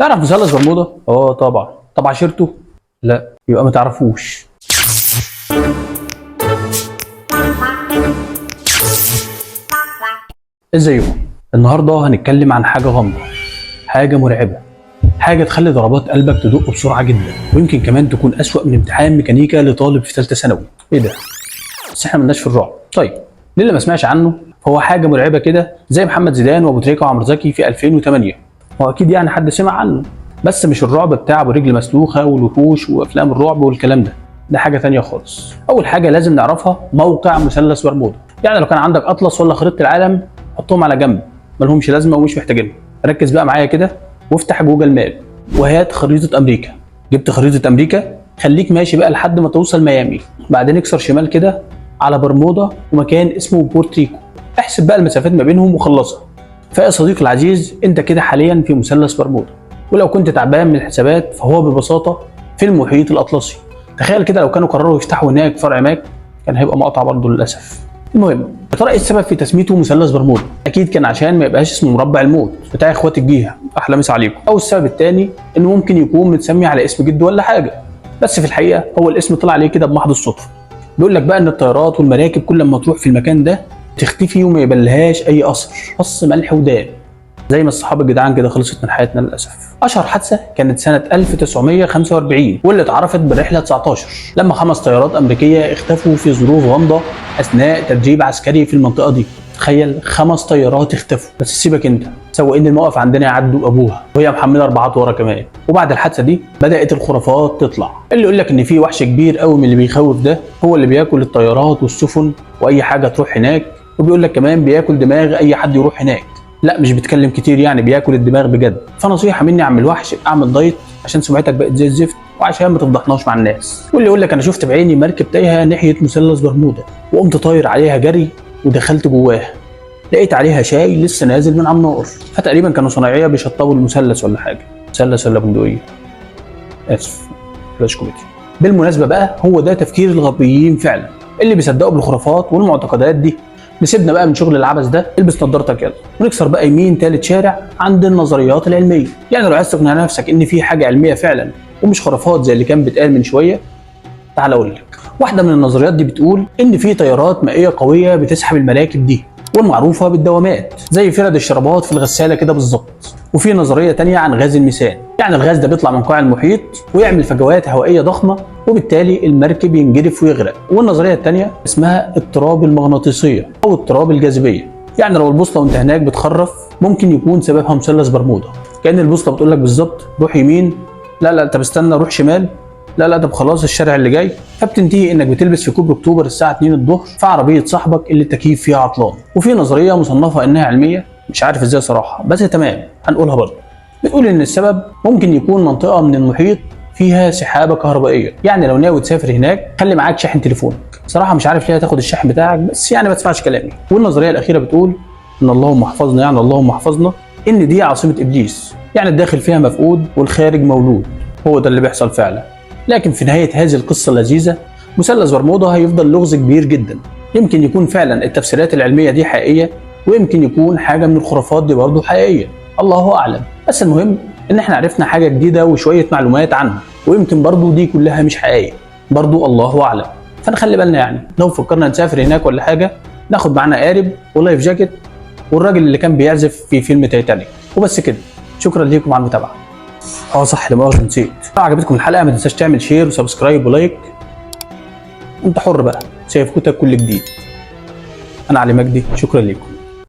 تعرف مثلث برمودا؟ اه طبعا. طب عشيرته؟ لا، يبقى ما تعرفوش. ازيكم؟ النهارده هنتكلم عن حاجة غامضة، حاجة مرعبة، حاجة تخلي ضربات قلبك تدق بسرعة جدا، ويمكن كمان تكون اسوأ من امتحان ميكانيكا لطالب في ثالثة ثانوي. ايه ده؟ بس احنا مالناش في الرعب. طيب للي ما سمعش عنه، فهو حاجة مرعبة كده زي محمد زيدان وابو تريكه وعمرو زكي في 2008. هو اكيد يعني حد سمع عنه، بس مش الرعب بتاع ابو رجل مسلوخه والوحوش وافلام الرعب والكلام ده، ده حاجة ثانية خالص. اول حاجة لازم نعرفها موقع مثلث برمودا. يعني لو كان عندك اطلس ولا خريطة العالم حطهم على جنب، مالهمش لازمه ومش محتاجينهم. ركز بقى معايا كده وافتح جوجل ماب وهات خريطة امريكا. جبت خريطة امريكا؟ خليك ماشي بقى لحد ما توصل ميامي، بعدين اكسر شمال كده على برمودا ومكان اسمه بورتريكو. احسب بقى المسافات ما بينهم وخلصها. فيا صديقي العزيز، انت كده حاليا في مثلث برمودا، ولو كنت تعبان من الحسابات فهو ببساطة في المحيط الاطلسي. تخيل كده لو كانوا قرروا يفتحوا هناك فرع ماك، كان هيبقى مقطع برضه للاسف. المهم، يا ترى ايه السبب في تسميته مثلث برمودا؟ اكيد كان عشان ما يبقاش اسمه مربع الموت بتاع اخوات الجيهه، احلى مسا عليكم. او السبب الثاني انه ممكن يكون متسمي على اسم جده ولا حاجة، بس في الحقيقة هو الاسم طلع عليه كده بمحض الصدفة. بيقول لك بقى ان الطيارات والمراكب كل ما تروح في المكان ده تختفي وما يبلهاش اي اثر، فص ملح وداب، زي ما الصحابة الجدعان كده خلصت من حياتنا للاسف. اشهر حادثه كانت سنة 1945 واللي اتعرفت بالرحله 19، لما 5 طيارات امريكية اختفوا في ظروف غامضة اثناء تدريب عسكري في المنطقة دي. تخيل 5 طيارات اختفوا. بس سيبك انت، سواقين الموقف عندنا يعدوا ابوها وهي محمله 4 ورا كمان. وبعد الحادثة دي بدات الخرافات تطلع، اللي يقول لك ان في وحش كبير قوي من اللي بيخوف ده هو اللي بياكل الطيارات والسفن واي حاجة تروح هناك، وبيقول لك كمان بياكل دماغ اي حد يروح هناك. لا مش بيتكلم كتير، يعني بياكل الدماغ بجد. فنصيحه مني يا عم الوحش، اعمل دايت عشان سمعتك بقت زي الزفت وعشان ما تفضحناش مع الناس. واللي يقول لك انا شفت بعيني مركب تايهه ناحية مثلث برمودا وقمت طاير عليها جري ودخلت جواها، لقيت عليها شاي لسه نازل من على النار. فتقريبا كانوا صنايعيه بيشطبوا المثلث ولا حاجة، مثلث ولا بندقية، اسف بلاش كوميدي. بالمناسبة بقى، هو ده تفكير الغربيين فعلا اللي بيصدقوا بالخرافات والمعتقدات دي. نسيبنا بقى من شغل العبث ده، البس نظارتك يلا ونكسر بقى يمين تالت شارع عند النظريات العلمية. يعني لو عايز تقنع نفسك ان في حاجة علمية فعلا ومش خرافات زي اللي كان بيتقال من شوية، تعال اقول لك. واحدة من النظريات دي بتقول ان في تيارات مائية قوية بتسحب المراكب دي، والمعروفة بالدوامات زي فرد الشرابات في الغسالة كده بالظبط. وفي نظرية تانية عن غاز الميثان، يعني الغاز ده بيطلع من قاع المحيط ويعمل فجوات هوائية ضخمة وبالتالي المركب ينجرف ويغرق. والنظريه التانية اسمها اضطراب المغناطيسيه او اضطراب الجاذبية، يعني لو البوصلة وانت هناك بتخرف ممكن يكون سببها مثلث برمودا. كأن البوصلة بتقول لك بالظبط روح يمين، لا لا طب استنى روح شمال، لا لا طب خلاص الشارع اللي جاي. فبتنتهي انك بتلبس في كوبري اكتوبر الساعة 2 الظهر في عربية صاحبك اللي التكييف فيها عطلان. وفي نظرية مصنفه انها علمية، مش عارف ازاي صراحة، بس تمام هنقولها برضه، بتقول ان السبب ممكن يكون منطقة من المحيط فيها سحابه كهربائية. يعني لو ناوي تسافر هناك خلي معاك شاحن تليفونك. صراحة مش عارف ليه هتاخد الشاحن بتاعك، بس يعني ما تسمعش كلامي. والنظريه الاخيرة بتقول ان اللهم احفظنا، يعني اللهم احفظنا، ان دي عاصمة ابليس، يعني الداخل فيها مفقود والخارج مولود. هو ده اللي بيحصل فعلا. لكن في نهاية هذه القصة اللذيذة، مثلث برمودا هيفضل لغز كبير جدا. يمكن يكون فعلا التفسيرات العلمية دي حقيقية، ويمكن يكون حاجة من الخرافات دي برضه حقيقية، الله اعلم. بس المهم ان احنا عرفنا حاجة جديدة وشوية معلومات عنها، ويمكن برضه دي كلها مش حقيقية، برضه الله اعلم. فنخلي بالنا، يعني لو فكرنا نسافر هناك ولا حاجة ناخد معانا قارب و life jacket والراجل اللي كان بيعزف في فيلم تايتانيك. وبس كده، شكرا ليكم على المتابعة. صح، لا مؤاخذة نسيت، لو عجبتكم الحلقة ما تنساش تعمل share و subscribe و like، انت حر بقى، سيفوتك كل جديد. انا علي مجدي، شكرا لكم.